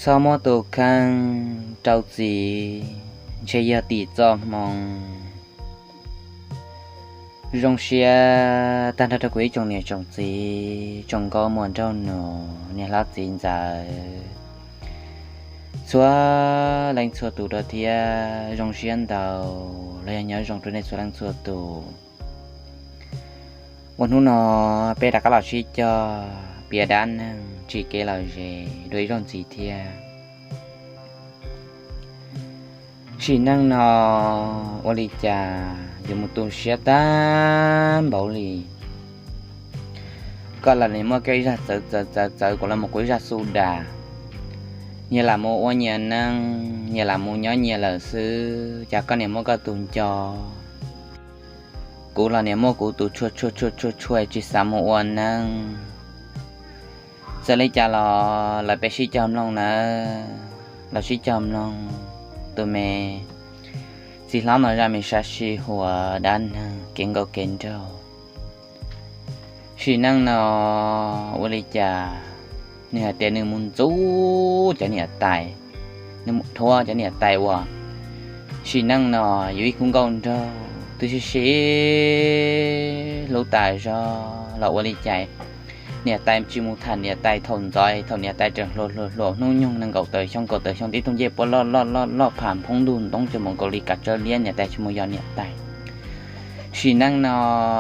Txhob muab tus kheej rau txiv, ntshe yog tim txoj hmoo. Zoo siab tag nrho rau kuv ib tsoom niam tsoom txiv, tsoom nkauj muam nraug nus, niam hlob txiv ntxawm, txhua leej txhua tus rau thiab. Zoo siab ntau los yog nyob zoo rau nej txhua leej txhua tus. Ua hnub no peb rov qab los sib cog piav dab neeg tsis kev lom zem dua ib zaug ntxiv thiab. Sim neej no ua li cas yuav mus tu siab tag npaum li. Koj los niam muab koj ib zaj txawv txawv txawv txawv, kuv los mus kuv ib zaj xu das. Nyias lam mus ua nyias neej, nyias lam mus nyob nyias lawm xwb, cas koj niam muab koj tus nco, kuv los niam muab kuv tus tshua tshua tshua tshua tshua tsis xav mus ua neej. Txawm li cas los lawv peb sib cog mloog nawb, los sib cog mloog tus me txiv hlob no zaj me sab sij huam dab neeg kev nkauj kev nraug. Sim neej no ua li cas nws hais tias nws mus ntxub cov niam tais, nws mus thuam cov niam tais uas sim neej no yus ib khub nkauj nraug twb sib sib hlub tas zog los ua li cas niam tais tsis mus tham niam tais thaum ntxov, thaum niam tais tseem hluas hluas hluas hnub nyoog nees nkaum tawm xyoo kaum tawm xyoo tib tug ncej puab loj loj loj loj pham phoob ntug ntoob coj mus nkaus li kav tsawb liab, niam tais tsis mus yos niam tais. Sim neej no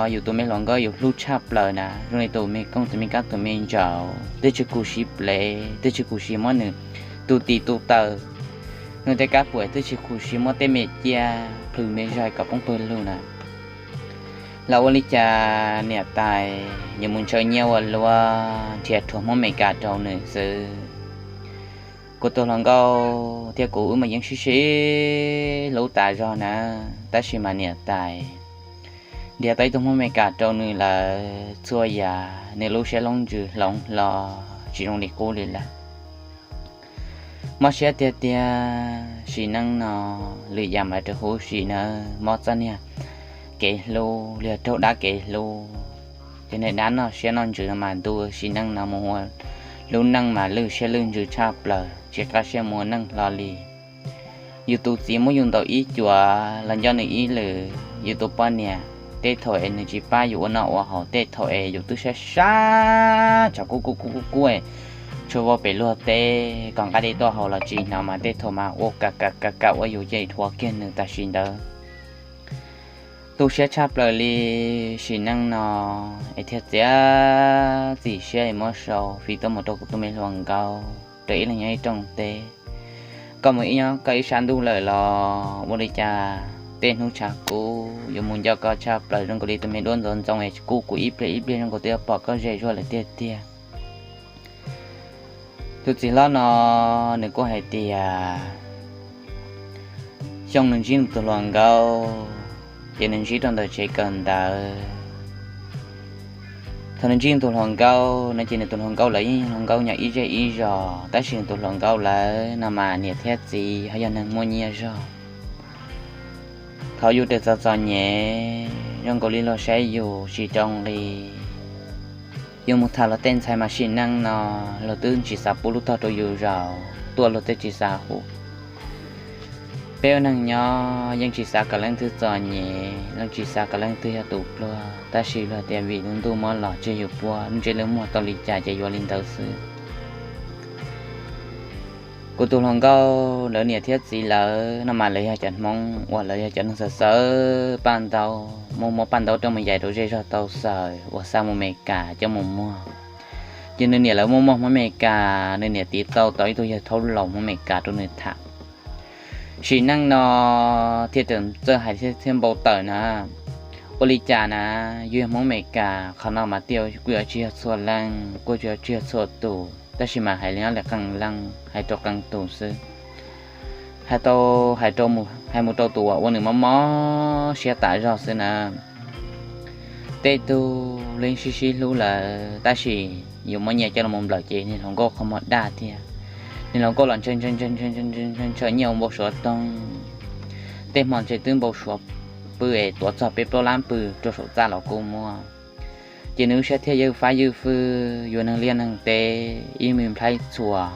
yus tus me hluas nkauj yus hlub tshaj plaws na, zoo li tus me kooj tus me kab tus me ntsaum twb tsis khuv xim plev, twb tsis khuv xim muab nws tu tis tu taw, nws tej kab puam twb tsis khuv xim muab tej me ciaj plhws me zog kom poob pawg lug na. Los ua li cas niam tais yuav mus ntshaw nyiaj ua luaj nrhiav rhuav Hmoob Amelikas rau nws xwb. Kuv tus hluas nkauj thiab kuv wb mas yeej sib sib hlub tas zog na, tab sis mas niam tais nrhiav tau ib tug Hmoob Amelikas rau nws lawm, txhua yam nws lub siab lub ntsws hloov hlo tsis zoo li qub li lawm. Mob siab tiag tiag, sim neej no lwm yam mas raws huv si na, mob txoj niag kev hlub los yog raug dab kev hlub, ces niag dab noj siab noj ntsws no mas ntuj, sim neej no mus ua lub neej mas lwj siab lwj ntsws tshaj plaws, tsis qab siab mus ua neej hlo li. Yus tus txiv muab yus ntaus ib cuam los nco nws ib lwm, yus tus poj niam tej thaum es nws tsis pab yus ua noj ua haus, tej thaum es yus twb sab sab tshav kub kub kub kub kub, tshua vau pem luag teb kom nqa dej tuaj haus los tsis hnov mas tej thaum mas ua kam kam kam kam ua yus ces dhuav kiag nws tam sim ntawd. Tu siab tshaj plaws li, sim neej no es thiaj txiav txim siab es muab sau fij tuaj mus rau kuv tus me hluas nkauj rau ib leeg nyob ib rooj teb. Koj mus ib nyob koj ib sab ntuj lawm los ua li cas tej hnub tshav kub yuav mus nco koj tshaj plaws zoo nkaus li tus me duab ntxoov ntxoo es kub kuv ib pliag ib pliag zoo nkaus twb pom koj ze zuag lawm tiag tiag. Tus txiv hlob no nws kuj hais tias xyoo nws ntsib nws tus hluas nkauj, ces nws ntsib rau ntawm tsev kawm ntawv. Thaum nws ntsib nws tus hluas nkauj no ces nws tus hluas nkauj lawv yeej hluas nkauj nyob ib zej ib zos, tab sis nws tus hluas nkauj lawv no mas niam thiab txiv ho yog neeg muaj nyiaj zog. Thaum yus tseem txom txom nyem zoo nkaus li luag saib yus tsis rau nqi, yus mus tham luag tej ntxhais mas sim neej no luag twb tsis xav pub lub tog rau yus zaum, tuaj luag twb tsis xav hu. Peb ua neeg nyob yeej tsis xav kom leej twg txom nyem, yeej tsis xav kom leej twg yog tus pluag, tab sis luag tias vim lub ntuj muab los tseg yus puag, lub ntsej lub muag tau li cas ces yuav li ntawd xwb. Kuv tus hluas nkauj lawv niam thiab txiv lawv no mas lawv yog cov Hmoob uas lawv yog cov neeg xav xav paj ntaub, muaj muab paj ntaub rau mus yaim rau zej zog tau xaws uas xa mus Amelikas coj mus muag. Ces nws niam lawv muaj muaj Hmoob Amelikas, nws niam tiv tau tau ib tug yawg thaub laus Hmoob Amelikas rau nws tham. Sim neej no thiaj tseem txawj hais thiab npau taws na. Ua li cas na, yus yog Hmoob Amelikas, qhov no mas kuj yuav tsis yog txhua leej, kuj yuav tsis yog txhua tus, tab sis mas hais li no li qee leej, hais rau qee tus xwb. Hais tau, hais rau, hais mus rau tus uas ua nws mob mob siab tas zog xwb na. Tej tug leej sib sib hlub lawm tab sis yus muab nyiaj coj los nplawm ces niag hluas nkauj qhov muag daj thiab. Niag hluas nkauj los ntshaw ntshaw nyiaj ua npau suav toog. Tej hmo ntshe twb npau suav pw es tuav txog peb plaub lab pw rau saum txaj los kuj muaj. Ces nws lub siab thiaj ywj fab ywj fwj yuav neeg liaj neeg teb ib me nplhaib txhua.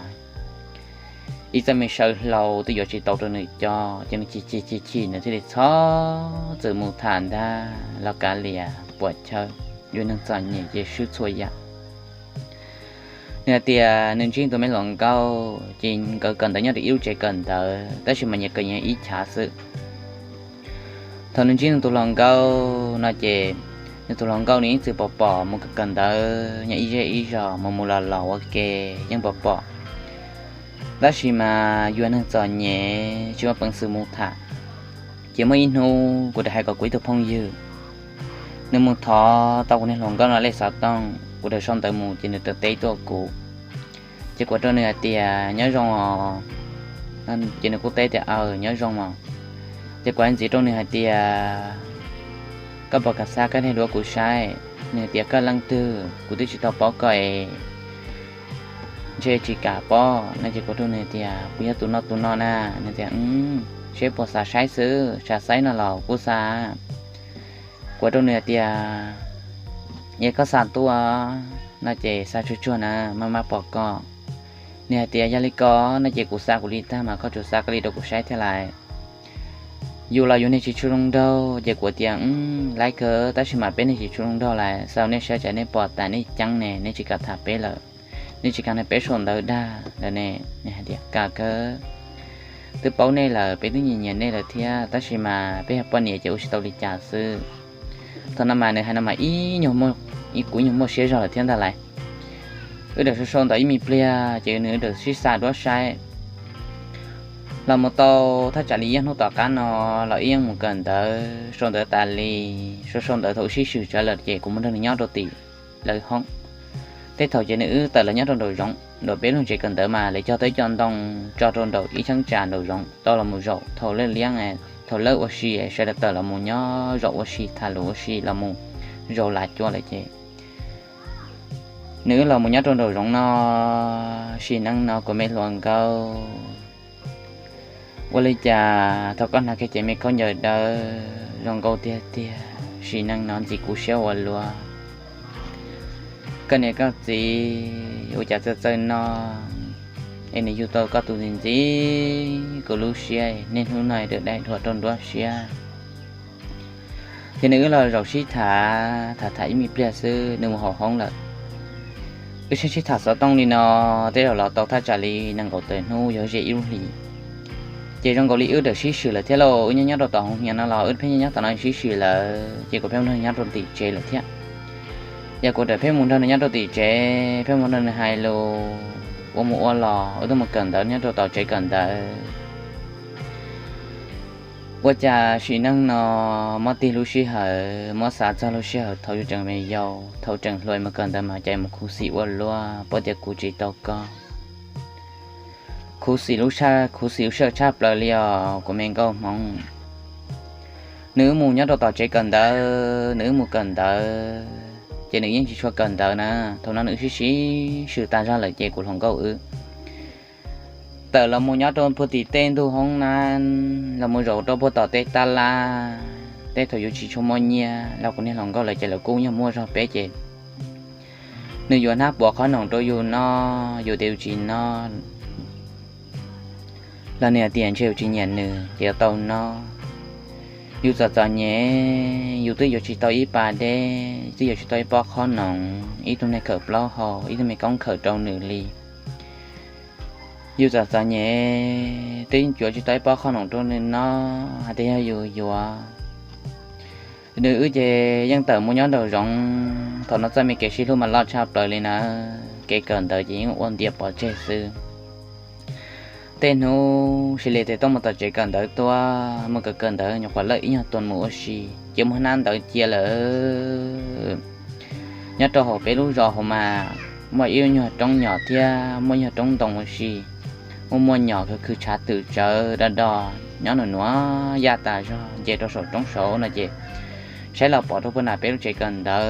ib txoj me saw hlau twb yuav tsis tau rau nws coj, ces nws chim chim chim chim nws thiaj li txhob txwm mus tham ntag los kav liam puam chawb, yus neeg txom nyem ces swb txhua yam. Nws hais tias nws ntsib tus me hluas nkauj ces nkawd kawm ntawv nyob rau ib lub tsev kawm ntawv tab sis mas nyias kawm nyias ib chav xwb. Thaum nws ntsib nws tus hluas nkauj no ces nws tus hluas nkauj nws yeej txwm pom pom mus kawm kawm ntawv nyob ib zej ib zos mus mus los los ua ke yeej pom pom. Tab sis mas yus neeg txom nyem tsis muaj peev xwm mus tham. Ces muaj ib hnub kuv rov hais kom kuv ib tug phooj ywg, nws mus thov tau kuv niag hluas nkauj no lej xov tooj, kuv rov sau ntawv mus ces nws rov teb tuaj kuv. Ces kuv rau nws hais tias nyob zoo os, ces nws kuj teb tias aw nyob zoo os. Ces kuv hais ntxiv rau nws hais tias koj puas kam xa koj daim duab kuv saib? Nws tias koj leej twg, kuv twb tsis tau paub koj es ntshe tsis kam paub no. Ces kuv rau nws tias kuv yog tus no tus no na. Nws tias seb puas xav saib xwb, xav saib no los kuj xa. Kuv rau nws hais tias es koj xa tuaj no ces xa tsuag tsuag na, maj maj pom koj. Nws hais tias yog li ko no ces kuv xa kuv li tag mas koj tsuas xa koj li rau kuv saib thiab lais. Yus los yus niag tsis tshua zoo nraug ces kuv tias laiv kawg tab sis mas peb niag tsis tshua zoo nraug lais, xa rau nej saib tsam nej pom tas nej ceeb ne, nej tsis kam tham peb lawm, nej tsis kam nrog peb sau ntawv dag lawm ne. Nws hais tias kam kawg, twb paub nej lawm, peb twb nyiam nyiam nej lawm thiab tab sis mas peb yog poj niam ces ua tsis tau li cas xwb. Thaum no mas nws hais no mas ib nyuag, kuv ib nyuag muaj siab zog lawm thiab ntag lais. Wb dam sau sau ntawv ib me pliag ces nws wb dam sib xa duab saib. Los mus tau thaj tsam li ib hnub tom qab no los wb yeej mus kawm ntawv, sau ntawv tas li, sau sau ntawv thaum sib swm tsawv lawm ces kuv mus nrog nws nyob rau tim lawv hoob. Tej thaum ces nws wb tawm los nyob rau nraum zoov, nraum peb lub tsev kawm ntawv mas lawv cog tau ib co ntoo tso rau nraum ib cheeb tsam nraum zoov tau los mus zaum thaum lawb liab, thaum lawb ua si sawv daws tawm los mus nyob zaum ua si tham lus ua si los mus zaum lav cua lawm ces nws wb los mus nyob rau nraum zoov no. Sim neej no kuv me hluas nkauj, ua li cas thaum koj hnav kiag cev me khaub ncaws dawb zoo nkauj tiag tiag, sim neej no ntxim kuv siab ua luaj. Koj niam koj txiv ua cas txawj txawj no es nws yug tau koj tus ntxim ntxim kuv lub siab, niaj hnub no dawm dai dhuav rau nruab siab. Ces nws wb los zaum sib tham, tham tham ib me pliag xwb nws mus hauv hoob lawm. Wb sib sib tham xov tooj li no, tej zaum los tau thaj tsam li nees nkaum tawm hnub yog ze ib lub hlis. Ces zoo nkaus li wb dam sib swm lawm thiab lauj, wb nyob nyob rau tom hauv hiav no los wb pheej nyob nyob tom no sib swm lawm ces kuv pheej mus nrog nws nyob rau tim tsev lawm thiab. Yog kuv dam pheej mus nrog nws nyob rau tim tsev, pheej mus nrog nws hais lus, ua mus ua los wb twb mus kawm ntawv nyob rau tom tsev kawm ntawv. Ua cas sim neej no muab tig lub sij hawm, muab xav txog lub sij hawm thaum yus tseem me yau, thaum tseem hluas mus kawm ntawv mas cas mus khuv xim ua luaj, puas tias kuv tsis tau koj. Khuv xim lub, khuv xim lub sij hawm tshaj plaws li os kuv me nkauj hmoob. Nws wb mus nyob rau tom tsev kawm ntawv, nws wb mus kawm ntawv, ces nws yeej tsis tshua kawm ntawv na. Thaum no nws wb sib sib swm tag zog lawm ces kuv hluas nkauj wb tawm los mus nyob rau puag tim tej ntug hoob na, los mus zaum rau puag tom tej tab laj. Tej thaum yus tsis tshua muaj nyiaj los kuv niag hluas nkauj lawv ces lawv kuj yog muaj zog peb ces nws yuav hnab puav qhob noom rau yus noj, yus tias yus tsis noj los nws hais tias ntshe yus tsis nyiam nws ces yuav tau noj. Yus txom txom nyem, yus twb yuav tsis tau ib pas deb, twb yuav tsis tau ib pob qhob noom, ib tug neeg khawm plaub hau, ib tug me koob khawm rau nws li. Yus txom txom nyem, twb yuav tsis tau ib pob qhob noom rau nws noj, hais tias yog yus yuav. Nws wb ces yeej tawm mus nyob nraum zoov, thaum no txoj me kev sib hlub mas loj tshaj plaws li na, kev kawm ntawv ces yeej ua ntiav pov tseg xwb. Tej hnub sis li tes tuaj mus tom tsev kawm ntawv tuaj, mus kawm kawm ntawv nyuam qhuav lawm ib nyuag tuas mus ua si, ces muaj hnab ntawv cia lawm. Nyob rau hauv peb lub zos hauv mas muaj ib nyuag roob nyom thiab muaj nyuag roob ntoo ua si, muaj muaj nyom khwv khwv tshav twm tsawv do do, nyob nws nuav yaj tas zog nce rau saum roob saud no ces saib los pom rau puag nram peb lub tsev kawm ntawv,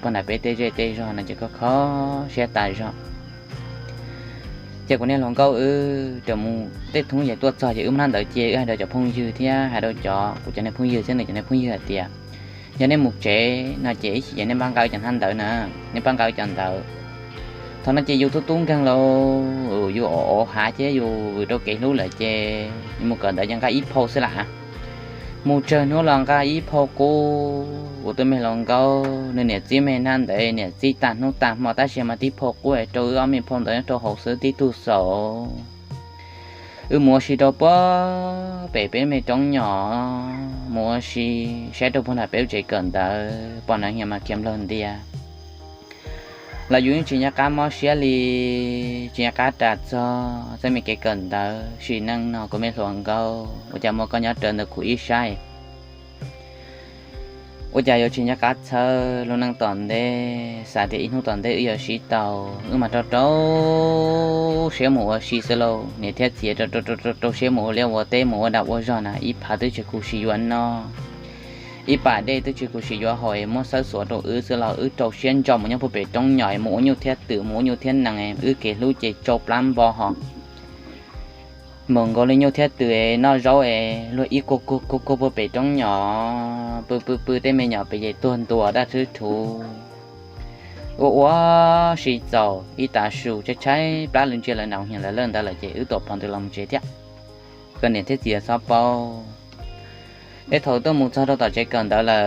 puag nram peb tej zej tej zog no ces kho kho siab tas zog. Ces kuv niag hluas nkauj wb raws mus tej thoob yam tuaj txog ces wb muab hnab ntawv cia, wb hais rau cov phooj ywg thiab hais rau cov, kuv cov niag phooj ywg thiab nws cov niag phooj ywg hais tias yog nej mus tsev no ces ib chim ces nej pab nqa wb cov hnab ntawv na, nej pab nqa wb cov ntawv. Thaum no ces yus tub tub nkeeg los yus o o hav thiab yus vwm rau kev hlub lawm ces mus kawm ntawv ces nqa ib phau xwb lam. Mus tsawg hnub los nqa ib phau qub. Kuv tus me hluas nkauj nws niam txib me hnab ntawd niam txib tag hnub tag hmo tab sis mas tib phau qub rau wb ob me phau ntawv nyob rau hauv xwb tib tug xaus. Wb mus ua si rau puag pem peb me roob nyom, mus ua si saib rau puag nram peb lub tsev kawm ntawv pom neev hias mas khiav nplawg ntias. Los yus yeej tsis nco qab mob siab li, tsis nco qab ras txog txoj me kev kawm ntawv sim neej no. Kuv me hluas nkauj, ua cas muaj koj nyob rawv ntawm kuv ib sab? Ua cas yuav tsis nco qab txhawb lub neej tom ntej, xav tias ib hnub tom ntej wb yuav sib tau, wb mas rau rau siab mus ua si xwb lauj. Niam thiab txiv rau rau rau siab mus ua liaj ua teb mus ua dag ua zog na, ib phav twb tsis khuv xim yuav noj, ib pas dej twb tsis khuv xim yuav haus es muab xawb xuav rau wb xwb los wb rau siab ntso mus nyob puag pem roob nyom es mus ua nyuj thiab twm mus ua nyuj thiab nees, wb kev hlub ces tsau plab npo ho mus nkaus li nyuj thiab twm es noj zaub es luag ib kuag kuag kuag puag pem roob nyom, pw pw pw tej me nyom pem ces tuag ntua daj rhwb rhuv. Ua ua si txaus ib tav su tshaib tshaib plab lawv ntsia lawv na hias lawv lawj ntawd lawm ces wb tuam phov ntws los mus tsev thiab. Koj niam thiab txiv txhob paub. Tej thaum tuaj mus txog rau tom tsev kawm ntawv lawm,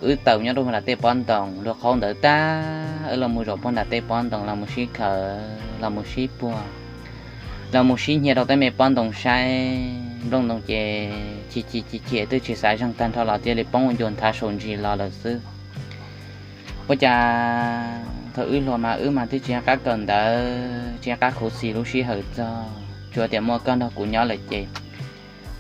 wb tawm nyob rau puag nram tej pob ntoo, luag qhaub ntawv tag wb los mus zaum puag nram tej pob ntoo los mus sib khawm los mus sib puag, los mus sib hnia rau tej me pob ntoo saib. Nplooj ntoo ces chim chim chim chim twb tsis xav zeeg tag nrho los thiaj li poob ua ncua nthav saum ntsis los lawm xwb. Ua cas thaum wb hluas mas wb mas twb tsis nco qab kawm ntawv, tsis nco qab khuv xim lub sij hawm txog, tsuas tias muaj koj nrog kuv nyob lawm ces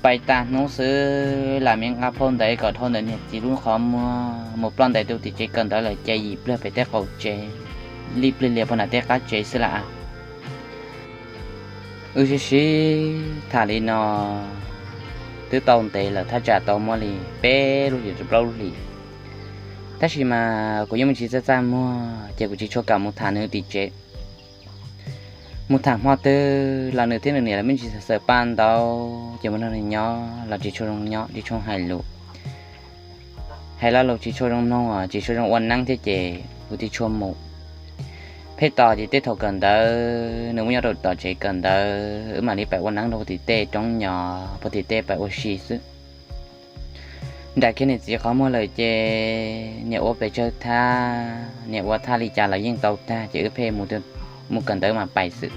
pais tag hnub xwb lam me nqa phau ntawv kom dhau ntawm niam txiv lub qhov muag mus ploj ntais rau tim tsev kawm ntawv lawm ces yim pliag pem tej qaum tsev, lij pliag lias puag nram tej qab tsev xwb lam. Wb sib sib tham li no twb tau ntev lawm, thaj tsam tau muaj li peb lub hlis rau plaub lub hlis. Tab sis mas kuv yeej me ntsis txaj txaj muag ces kuv tsis tshua kam mus tham nws tim tsev. Mus tham hmo twg los nws thiab nws niam lawv me ntsis xav xaws paj ntaub ces mus nrog nws nyob los tsis tshua zoo nyob, tsis tshua hais lus. Hais lo lus tsis tshua zoo mloog, tsis tshua zoo ua neeb thiab ces kuv thiaj tshua mus. Pheej tos ces tej thaum kawm ntawv nws muab nyob rau tom tsev kawm ntawv wb mam li pais ua neeb rau puag tim tej roob nyom, puag tim tej pais ua si xwb. Nram kiag niam txiv qhov muag lawm ces niam ua pes tsawg thaj, niam ua thaj li cas los yeej tau tag ces wb pheej mus kawm ntawv mas pais xwb.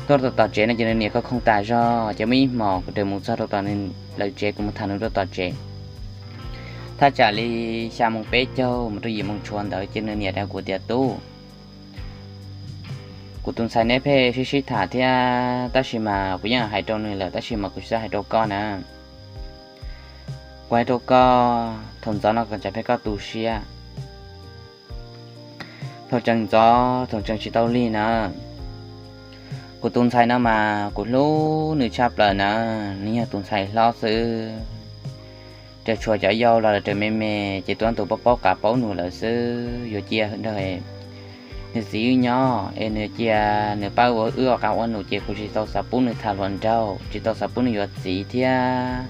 Tuaj rau tom tsev no ces nws niam khoo khoo tas zog ces muaj ib hmos kuv raws mus txog rau tom lawv tsev, kuv mus tham nws rau tom tsev. Thaj tsam li xya moos peb caug mus rau yim moos tshuav ntawd ces nws niam hais kuv tias, Tub, kuv tus ntxhais neb pheej sib sib tham thiab tab sis mas kuv yeej hais rau nws lawm tab sis mas kuv tsis tau hais rau koj na. Kuv hais rau koj, thaum ntxov no kom tsam pheej koj tu siab. Thaum tseem ntxov thaum tseem tsis tau lig na, kuv tus ntxhais no mas kuv hlub nws tshaj plaws na, nws yog tus ntxhais hlob xwb. Raws tshuav cov yau los raws me me ces tus no tus paub paub qav paub num lawm xwb, yuav cia nrog nws txiv wb nyob es nws cia nws pab ua wb ua qav ua num ces kuv tsis tau xav pub nws tham hluas nraug, tsis tau xav pub nws yuav txiv thiab.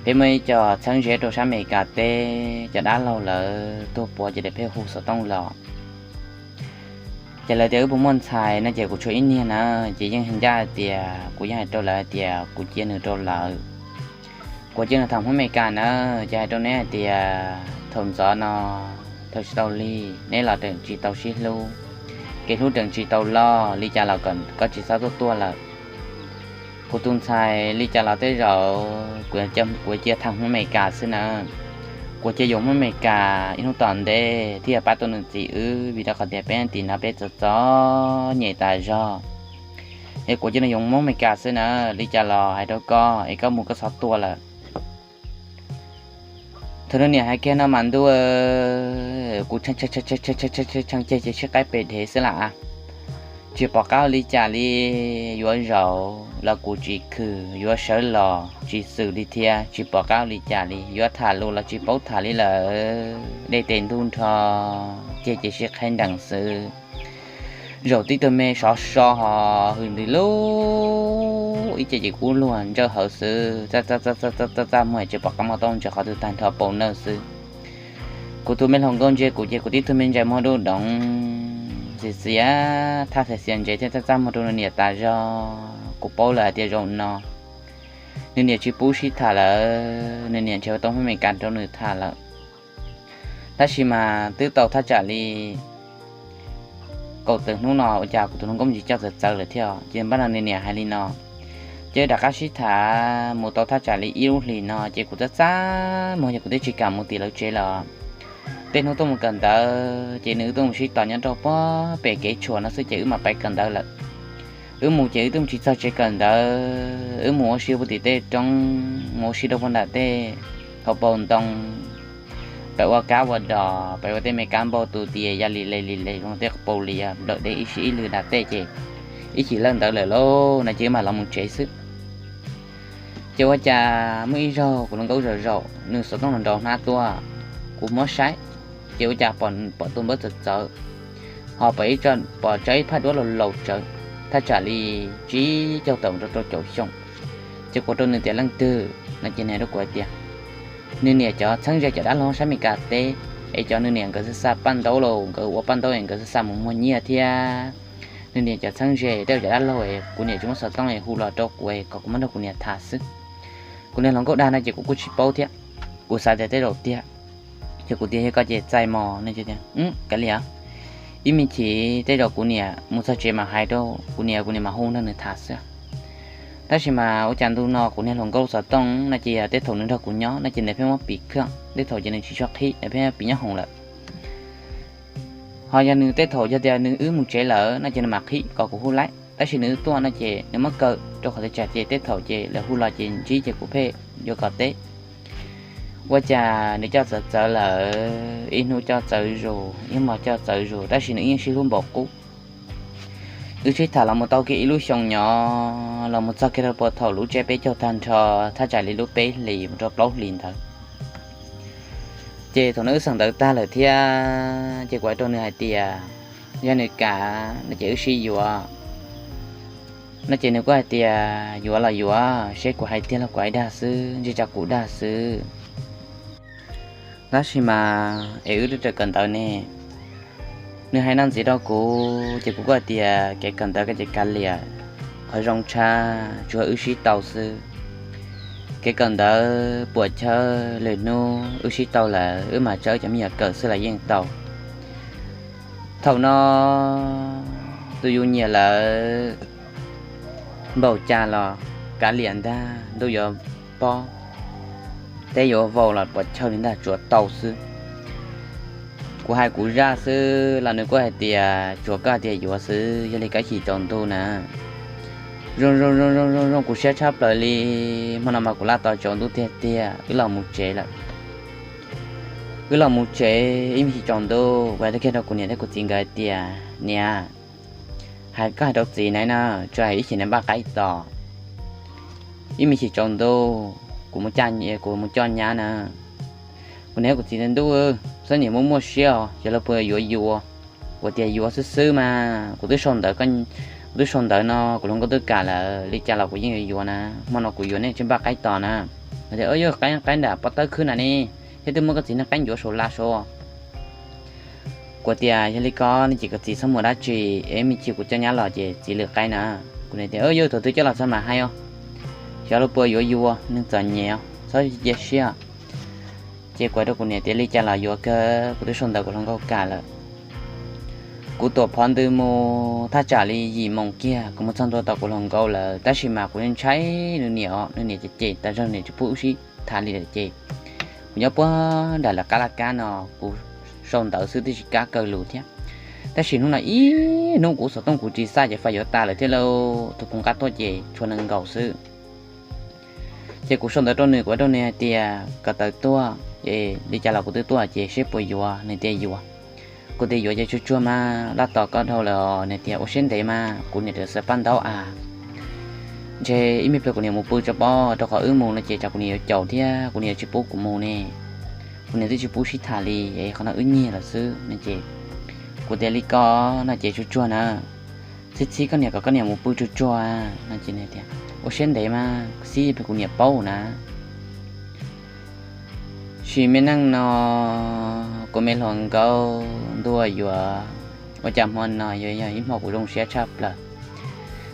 Peb muaj ib co txheeb ze rau sab Amelikas teb, cov dab laug lawv tuag puav ces lawv pheej hu xov tooj los. Ces lawv tias wb puas muaj ntxhais no ces kuv tshuav ib niag na, ces yeej ncaj hais tias kuv yeej hais rau lawv hais tias kuv cia nws rau lawv. Kuv cia nws tham Hmoob Amelikas na, ces hais rau neb hais tias thaum ntxov no thaum tsis tau lig neb los tseem tsis tau sib hlub, kev hlub tseem tsis tau loj li cas los koj tsis txhob tuaj tuaj lawm. Kuv tus ntxhais li cas los tej zaum kuv cia tham Hmoob Amelikas xwb na. Kuv cia yuav Hmoob Amelikas ib hnub tom ntej thiaj yuav pab tau nws txiv wb vim rau qhov tias peb tim no peb txom txom nyem tas zog. Es kuv cia nws yuav Hmoob Amelikas xwb na, li cas los hais rau koj es koj mus koj txhob tuaj lawm. Thaum nws niam hais kiag no mas ntuj, kuv tshee ceg ces sib qaib pes dhev xwb lam. Tsis pom qab ua li cas li, yuav zaum los kuv tsis khwm, yuav sawv los tsis xwm li thiab, tsis pom qab ua li cas li, yuav tham lus los tsis paub tham li lawm, dej tes ntuj nrho, ceg ces sib qhaib nrees xwb. Zaum tib tug me sov so ho hws ntws lub ib ce ces kub luag ntsawj hawv xwb, txaj txaj muag tsis pom qab muab tau ntses qhov twg tag nrho paus nawj xwb. Kuv tus me hluas nkauj ntsia kuv ces kuv tib tug me ntses muag dub doov. txiv xiav thaj txiv xiav ntsev thiab txaj txaj muag rau nws niam tas zog. Kuv paub lawm hais tias zaum no nws niam tsis pub sib tham lawm, nws niam nrhiav tau hmoob Amelikas rau nws tham lawm. Tab sis mas twb tau thaj tsam li kaum tawm hnub no ua cas kuv tus hluas nkauj tsis coj txawv txawv lawm thiab. Ces npaj no nws niam hais li no, ces rov qab sib tham mus tau thaj tsam li ib lub hlis no ces kuv txaj txaj muag ces kuv twb tsis kam mus tim lawv tsev lawm. Tej hnub tuaj mus kawm ntawv ces nws wb tuaj mus sib tos nyob rau puag pem kev tshuam no xwb ces wb mam pais kawm ntawv lawm. Wb mus ces wb twb mus tsis txog tsev kawm ntawv, wb mus ua si puag tim tej roob, mus ua si rau puag nram tej hauv paus ntoo, pais ua kab ua dos, pais ua tej me kab npauj tus tias ya li le li le zoo tej paus lias nplawm deb ib sij ib lwg nram tej ces ib chim lawm ntawd lawm lauj no ces wb mam los mus tsev xwb. Ces ua cas muaj ib zaug kuv hluas nkauj zaum zaum nws xov tooj los nrau hnab tuaj, kuv muab saib, ces ua cas pom tus npawb txawv txawv, ho pom ib, pom tso ib phaj duab laus laus tsawv, thaj tsam li tsib caug tawm rau rau caum xyoo. Ces kuv rau nws tias leej twg no ces nws hais rau kuv hais tias nws niam cov txheeb ze cov dab laug sab Amelikas teb, es cov nws niam nkawd xa xa paj ntaub los nkawd ua paj ntaub es nkawd xa xa mus muag nyiaj thiab. Nws niam cov txheeb ze tej cov dab laug es kuv niam tsis muaj xov tooj es hu los rau kuv es kom kuv muab nrog kuv niam tham xwb. Kuv niag hluas nkauj dag no ces kuv kuj tsis paub thiab, kuv xav tias tej zaum tiag. Ces kuv tias yog koj ces txais mos no ces tias kav liam, ib me chim tej zaum kuv niam mus txog tsev mas hais rau kuv niam, kuv niam mam hu nrog nws tham xwb. Tab sis mas ua cas ntu no kuv niag hluas nkauj xov tooj no ces yog tej thaum nws nrog kuv nyob no ces nws pheej muab pim khaj, tej thaum ces nws tsis tshua qhib, nws pheej muab pim nyob hoom lawm. Ho yog nws tej thaum yog tias nws wb mus tsev lawm no ces nws mam qhib kom kuv hu laib, tab sis nws wb tuaj no ces nws muab kaw rau qhov txhia tsam ces tej thaum ces lawv hu los ces ntsib ces kuv pheej yuav kom teb. Ua cas nws coj txawv txawv lawm, ib hnub coj txawv zus, ib hmos coj txawv zus, tab sis nws yeej sib hlub npaum qub. Wb sib tham los mus tau kiag ib lub xyoo nyob, los mus txog kiag rau puag thaum lub tsiab peb caug tag nrho, thaj tsam li lub peb hlis mus rau plaub hlis ntawd. Ces thaum no wb xeem ntawv tag lawm thiab, ces kuv hais rau nws hais tias yog nws kam no ces wb sib yuav. No ces nws kuj hais tias yuav los yuav, seb kuv hais tiag los kuv hais dag xwb, ntshe tsam kuv dag xwb. Tab sis mas es wb twb raws kawm ntawv ne. Nws hais no ntxiv rau kuv ces kuv kuj hais tias kev kawm ntawv koj ces kav liam, qhov zoo tshaj tsuas wb sib tau xwb. Kev kawm ntawv puas chawj, lwm hnub wb sib tau lawm wb mam tsa wb cov me nyuam kawm xwb los yeej tau. Thaum no tus yus nyiam lawm npaum cas los kav liam ntag, ntuj yuav pob, teb yuav vau los puas chawj li ntag tsuas tau xwb. Kuv hais kuv zaj xwb los nws kuj hais tias tsuas koj hais tias yuav xwb, yog li koj chim tsaus ntuj na. Zoo zoo zoo zoo zoo zoo kuv siab tshaj plaws li, hmo no mas kuv laj tos tsaus ntuj tiag tiag wb los mus tsev lawm. Wb los mus tsev ib me chim tsaus ntuj kuv hais kiag rau kuv niam thiab kuv txiv nkawd hais tias niam, hais koj hais rau txiv na, tsuas hais ib chim nws npaj qaib tos. Ib me chim tsaus ntuj kuv mus coj nyab na. Kuv niam kuv txiv tias ntuj, txhob niam muaj muaj siab os, xyov luag puas yuav yus. Kuv tias yuav xwb xwb mas, kuv twb sau ntawv, kuv twb sau ntawv no kuv hluas nkauj twb kam lawm, li cas los kuv yeej yuav yuav na, hmo no kuv yuav nej tsis npaj qaib tos na. Tias yog qaib, qaib nram pob tawb khwb na ne, thiab twb muab koj txiv niag qaib ncuav saum laj saud. Kuv tias yog li ko ne ces koj txiv txhob mus dab tsi, es me chim kuv coj nyab los ces txiv lwm qaib na. Kuv niam tias yog thaum twg coj los txog mam hais os, xyov luag puas yuav yus, neeg txom nyem os, txhob cia siab. Ces kuv hais rau kuv niam tias li cas los yuav kawg, kuv twb sau ntawv kuv hluas nkauj kam lawm. Kuv tuam phov ntws mus thaj tsam li yim moos kiag kuv mus txog ntua tom kuv hluas nkauj lawm, tab sis mas kuv ntshai nws niam os, nws niam ces cem tas zog, nws niam tsis pub wb sib tham li lawm ces kuv nyob puag nram lawv qab laj kab no, kuv sau ntawv xwb twb tsis kam kaw lus thiab. Tab sis hnub no ib hnub kuv xov tooj kuv ris xaj ces fais yuav tas lawm thiab lauj, tus phoo qab tuaj ces tshuav nees nkaum xwb. Ces kuv sau ntawv rau nws, kuv hais rau nws hais tias kom tawm tuaj, es li cas los kuv twb tuaj ces seb puas yuav, nws tias yuav. Kuv tias yuav ces tsuag tsuag mas, laj tos koj dhau lawm os. Nws tias ua siab ntev mas, kuv niam rov xaws paj ntaub as. Ntshe ib me pliag kuv niam mus pw tso pob, rau qhov wb mus no ces tsam kuv niam yuav caum thiab kuv niam tsis pub kuv mus ne. Kuv niam twb tsis pub sib tham li, es qhov no wb nyiag lawm xwb no ces kuv tias li ko no ces tsuag tsuag na, txhib txhib koj niam kom koj niam mus pw tsuag tsuag no ces tias ua siab ntev mas, xib ib pliag kuv niam paub na. Sim me neej no, kuv me hluas nkauj ntuj yuav Ua cas hmo no yuav yog ib hmo kuv zoo siab tshaj plaws,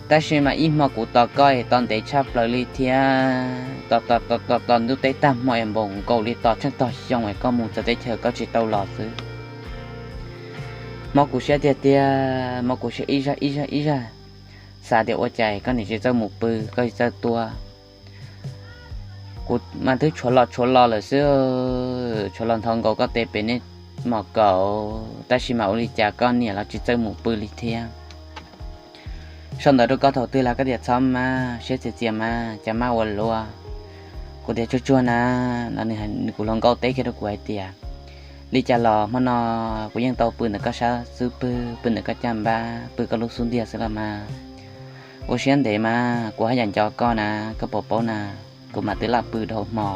tab sis mas ib hmo kuv tos koj es tos ntev tshaj plaws li thiab. Tos tos tos tos tos ntuj teb tag hmo es npaum nkaus li tos tsheej tog xyoo es koj mus txawv teb chaws koj tsis tau los xwb. Mob kuv siab tiag tiag, mob kuv siab ib zaj ib zaj ib zaj. Xav tias ua cas koj niam tsis txawj mus pw, koj tsis txawj tuaj. Kuv mas twb tshuav los tshuav los lawm xwb, tshuav los nthov nkaus koj tes pem nej mom kaum, tab sis mas ua li cas koj niam los tsis txawj mus pw li thiab. Sau ntawv rau koj thaum twg los koj tias txhob maj, siab txias txias mas cas maj ua luaj. Kuv tias tsuag tsuag na, no nws kuv hluas nkauj teb kiag rau kuv hais tias, li cas los hmo no kuv yeej tau pw ntawm koj sab xub pwg, pw ntawm koj caj npab, pw koj lub xub ntiag xwb los mas. Ua siab ntev mas kuv haj yam nco koj na, koj puas paub na, kuv mam twb laj pw dhau hmo.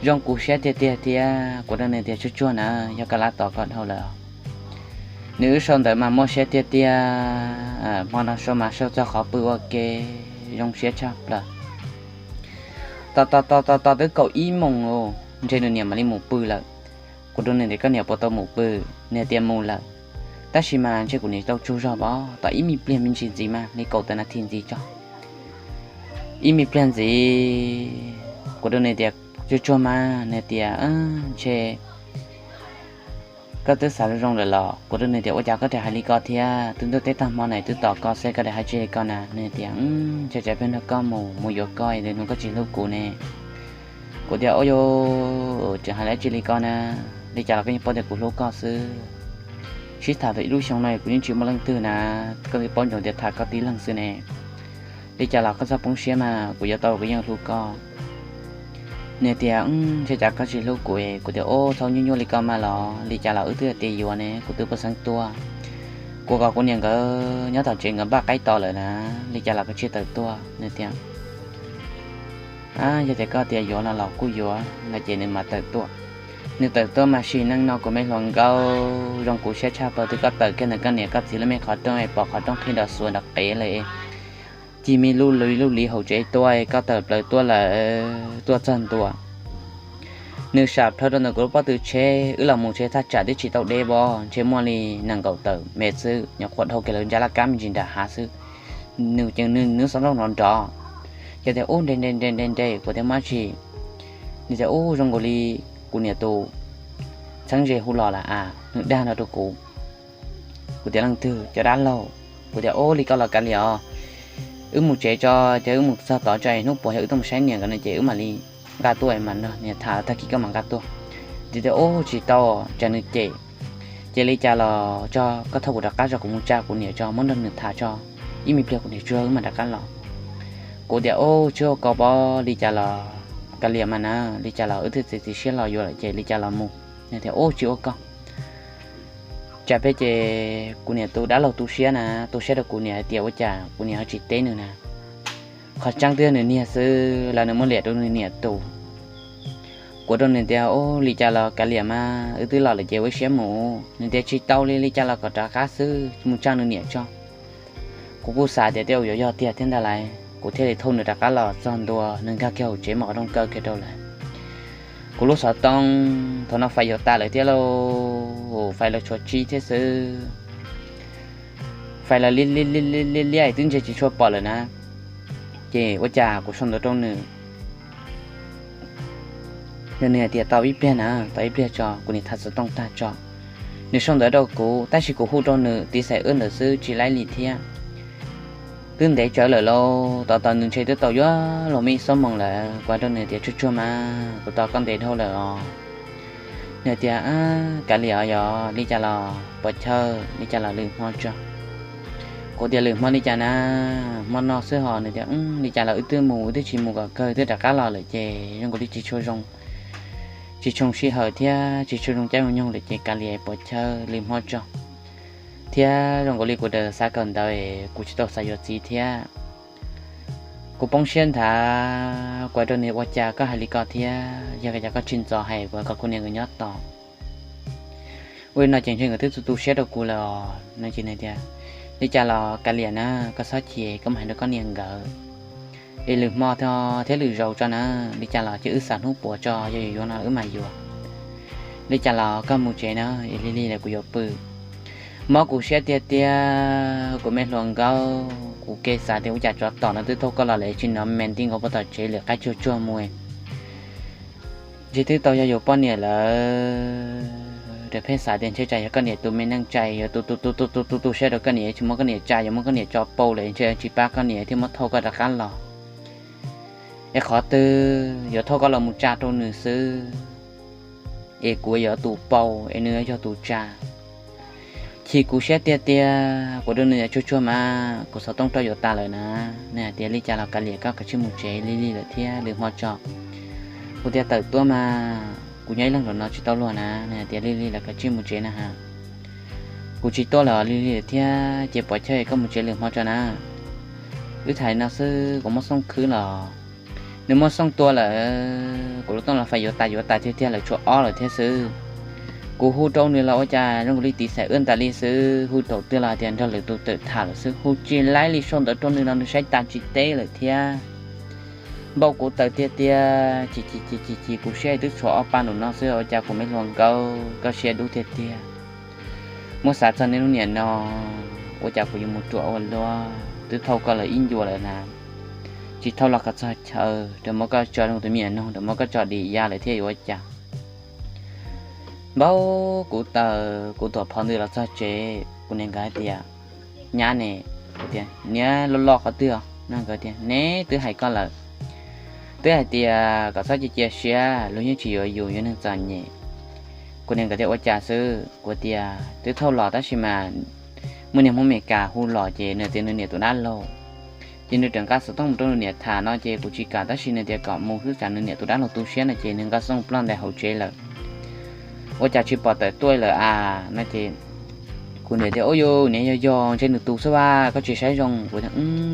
Zoo kuv siab tiag tiag thiab, kuv rau nws tias tsuag tsuag na, yog koj laj tos koj dhau lawm. Nws wb sau ntawv mas muaj siab tiag tiag, hmo no sau mas sau txog qhov pw ua ke, zoo siab tshaj plaws. Tos tos tos tos tos twb kaum ib moos, ntshe nws niam mam li mus pw lawm. Kuv rau nws tias koj niam puas tau mus pw, nws tias mus lawm. Tab sis mas ntshe kuv niam tau tsaug zog pom, tos ib me pliag me ntsis ntxiv mas li kaum tawm nas this ntxiv tso. Ib me pliag ntxiv, kuv rau nws tias tsuag tsuag mas, nws tias ntshe koj twb xav zoo lawm los? Kuv rau nws tias ua cas koj rov hais li ko thiab, twb ntuj teb tag hmo na twb tos koj xwb koj rov hais tsis li ko na. Nws tias ntshe tsam pheej nrog koj mus, mus yuav koj es lwm hnub koj tsis hlub kuv ne. Kuv tias o, tseem hais dab tsi li ko na, li cas los koj yeej paub tias kuv hlub koj xwb. Sib tham tau ib lub xyoo no kuv yeej tsis muaj leej twg na, koj twb paub ntsoov tias tham koj tib leeg xwb ne. Li cas los koj txhob poob siab mas, kuv yuav tau, kuv yeej hlub koj. Nws tias ntshe cas koj tsis hlub kuv. Kuv tias o, txhob nyuaj nyuaj li ko mas los, li cas los wb twb tias yuav ne, kuv twb pheej xeeb tuaj. Kuv kom kuv niam nkawd nyob tom tsev nkawd npaj qaib tos lawm na, li cas los koj tsis tawm tuaj. Nws tias yog tias koj tias yuav no los kuj yuav no ces nws mam tawm tuaj. Nws tawm tuaj mas sim neej no kuv me hluas nkauj, zoo kuv siab tshaj plaws twb koj tawm kiag ntawm koj niam koj txiv lub me qhov rooj es pom qhov rooj qhib nrov xuav nrov qev lawm, cig me lub li lub li hauv tsev tuaj, koj tawm plaws tuaj lawm, tuaj txog ntua. Nws sam plhaw rau ntawm kuv lub pob tw tsheb, wb los mus tsheb thaj tsam twb tsis tau deb pom, ntshe muaj li nees nkaum tawm mev xwb, nyuam qhuav dhau kiag lawv ntsa laj kab me ntsis nram hav xwb. Nws ces nws xov nroj nrov nrov, ces tias ub nre nre nre nre nre, kuv tias muaj dab tsi? Nws tias ub zoo nkaus li kuv niam tus txheeb ze hu los lawm as, nws dag no rau kuv. Kuv tias leej twg, cov dab laug? Kuv tias ub li koj los kav liam os, wb mus tsev tso, ces wb mus txog tod tso es hnub puas yog wb tuaj mus saib niam nkawd no ces wb mam li nqa tuaj mas nrog niam tham tag kis koj mam nqa tuaj. Ces tias ub tsis tau, tsam nws cem. Ces li cas los tso, koj thauj kuv rov qab tso, kuv mus tsa kuv niam tso, muab nrog nws tham tso, ib me pliag kuv niam tsuag wb mam rov qab los. Kuv tias ub tsis ua ko pom, li cas los kav liam mas na, li cas los wb twb txiav txim siab los yuav lawm ces li cas los mus. Nws tias ub tsis ua ko. Tsam peb ces kuv niam tus dab laug tu siab na, tu siab rau kuv niam hais tias ua cas kuv niam ho tsis teb nws na. Qhov tseeb twb yog nws niag xwb, los nws muab liam rau nws niam tus. Kuv rau nws tias ub li cas los kav liam mas, wb twb los lawm ces ua ib siab mus. Nws tias tsis tau li, li cas los kom rov qab xwb, mus tsa nws niam tso. Kuv kuj xav tias tej zaum yuav yog tiag thiab ntag lauj, kuv thiaj li thauj nws rov qab los txog ntua, nws nkag kiag hauv tsev mas qhov rooj kaw kiag rau lawm. Kuv lub xov tooj thaum no fais yuav tas lawm thiab lauj, fais los tshuav tsib thiab xwb. Fais los liab liab liab liab twb ntsia tsis tshua pom lawm na. Ces ua cas kuv sau ntawv rau nws, nws hais tias tau ib pliag na, tau ib pliag tso, kuv niam tham xov tooj tag tso. Nws sau ntawv rau kuv tab sis kuv hu rau nws tiv xaim wb ntawd xwb tsis laib li thiab. Twb ntev tsawv lawm lauj, tos tos nws ntshe twb tau yuav luag me ib xuab moos lawm, kuv hais rau nws tias tsuag tsuag mas, kuv tos koj ntev dhau lawm os. Nws tias kav liam os, yog li cas los puas chawj, li cas los lwm hmo tso. Kuv tias lwm hmo li cas na, hmo no xwb hos. Nws tias li cas los wb twb mus, wb twb tsis mus kom kawg, twb rov qab los lawm ces zoo nkaus li tsis tshua zoo, tsis tshua sij hawm thiab tsis tshua zoo caij zoo nyoog lawm ces kav liam puas chawj, lwm hmo tso. Thiab zoo nkaus li kuv daws xav kawm ntawv es kuv tsis tau xav yuav txiv thiab. Kuv poob siab nthav, kuv hais rau nws ua cas koj hais li ko thiab, yog cas koj tsis ntxov hais kuv kom kuv niam nkawd nyob tos. Ua li no ces ntshe nkawd twb tu tu siab rau kuv lawm os. No ces nws tias li cas los kav liam na, koj txhob chim, koj mus hais rau koj niam nkawd. Es lwm hmo thiab lwm zaus tso na, li cas los cia wb xav hnub puas tso, yog yuav yuav no wb mam yuav. Li cas los koj mus tsev na, es lig lig lawm kuv yuav pw. Mob kuv siab tiag tiag kuv me hluas nkauj, kuv kev xav tias ua cas tsov tom no twb thauj koj los lawm tsis hnov me nti nkaus puag tom tsev lwm qaib tsuag tsuag mus. Ntshe twb tau yog yus poj niam lawm, rau pheej xav tias ntshe tsam yog koj niam tus me neej tsa yuav tu tu tu tu tu tu tu siab rau koj niam, tsis muab koj niam tsa, yuav muab koj niam tso pau lawm ntshe tsis pab koj niam thiaj muab thauj koj rov qab los. Es qhov twg yuav thauj koj los mus tsa rau nws xwb, es kuv yuav tus pau es nws yog tus tsa. Chim kuv siab tiag tiag, kuv rau nws tsuag tsuag mas kuv xov tooj rau yuav tas lawm na. Nws hais tias li cas los kav liam, koj kav tsij mus tsev, lig lig lawm thiab lwm hmo tso. Kuv tias tawm tuaj mas kuv nyob ib leeg nraum no tsis tau luag na. Nws hais tias lig lig lawm kav tsij mus tsev na has. Kuv tsis tuaj lawm, lig lig lawm thiab ces pov chawj koj mus tsev lwm hmo tso na. Wb tham li no xwb kuv muab Xooj khwb los nws muab Xooj tua lawm. Kuv lub tooj los fais yuav tas yuav tas tiag tiag lawm, tshuav ob lawm thiab xwb. Kuv hu rau nws los ua cas zoo li tiv xaim wb tas li xwb, hu thaum twg los hais tias nrog lwm tus tawm tham lawm xwb, hu tsis laib li, sau ntawv rau nws los nws saib tas tsis teb lawm thiab. Npau kuv tawm tiag tiag, chim chim chim chim chim kuv siab, twb tshuav ob pab nraum no xwb ua cas kuv me hluas nkauj koj siab dub tiag tiag. Muab xav txog niaj hnub niam no, ua cas kuv yuav mus ruam ua luaj, twb thauj koj lawm ib ncua lawm na, tsis thauj los kom txog chaw, rau muab koj tso rau tus me nyuam noog, rau muab koj tso dim ya lawm thiab yuav ua cas. Npau kuv tawm, kuv tuam phov ntws los txog tsev, kuv niam nkawd hais tias, nyab ne, kuv tias niam, lo lo qhov twg os no? Nkawd tias neb twb hais koj lawm, twb hais tias kom txhob cia cia siab, luag yeej tsis yuav yus, yus neeg txom nyem. Kuv niam nkawd tias ua cas xwb, kuv tias twb thauj los tab sis mas muaj niag Hmoob Amelikas hu los ces nws tias nws niam tus dab laug, ces nws tseem nqa xov tooj mus rau nws niam tham no ces kuv tsis kam tab sis nws tias kom mus xwb tsam nws niam tus dab laug tu siab no ces nws nqa Xooj ploj ntais hauv tsev lawm. Ua cas tsis pom tawm tuaj lawm a no ces kuv niam tias ua yus niam yog yog ntshe nws tus xwb a, koj tsis saib zoo. Kuv tias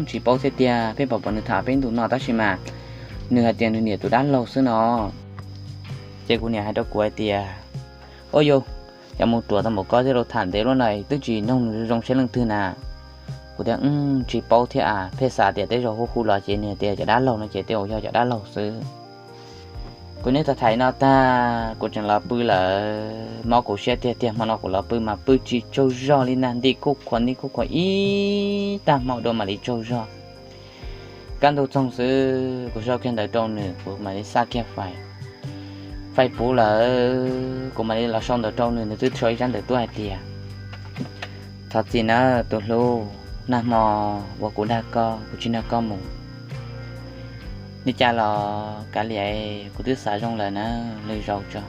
tsis paub thiab tiag, peb pom pom nws tham peb ntu no tab sis mas nws hais tias nws niam tus dab laug xwb no. Ces kuv niam hais rau kuv hais tias ua yus, cov mus ruam tau npaum koj thiaj rau tham ntev luaj no twb tsis noog nws zoo saib leej twg na. Kuv tias tsis paub thiab a, pheej xav tias tej zaum hu hu los ces nws tias cov dab laug no ces tej zaum yog cov dab laug xwb. Kuv neb tham tham no tag kuv tseem los pw lawm, mob kuv siab tiag tiag, hmo no kuv los pw mas pw tsis tsaug zog li na, nti kuj khuav nti kuj khuav ib tag hmo dua mam li tsaug zog. Kaj ntug txoog xwb kuv sau kiag ntawv rau nws, kuv mam li xa kiag fais, fais puv lawm kuv mam li los sau ntawv rau nws, nws twb sau ib tsab ntawv tuaj hais tias thov txim nawb tus hlub, nag hmo uas kuv dag koj kuv tsis nrog koj mus. Li cas los kav liam, kuv twb xav zoo lawm na, lwm zaus tso.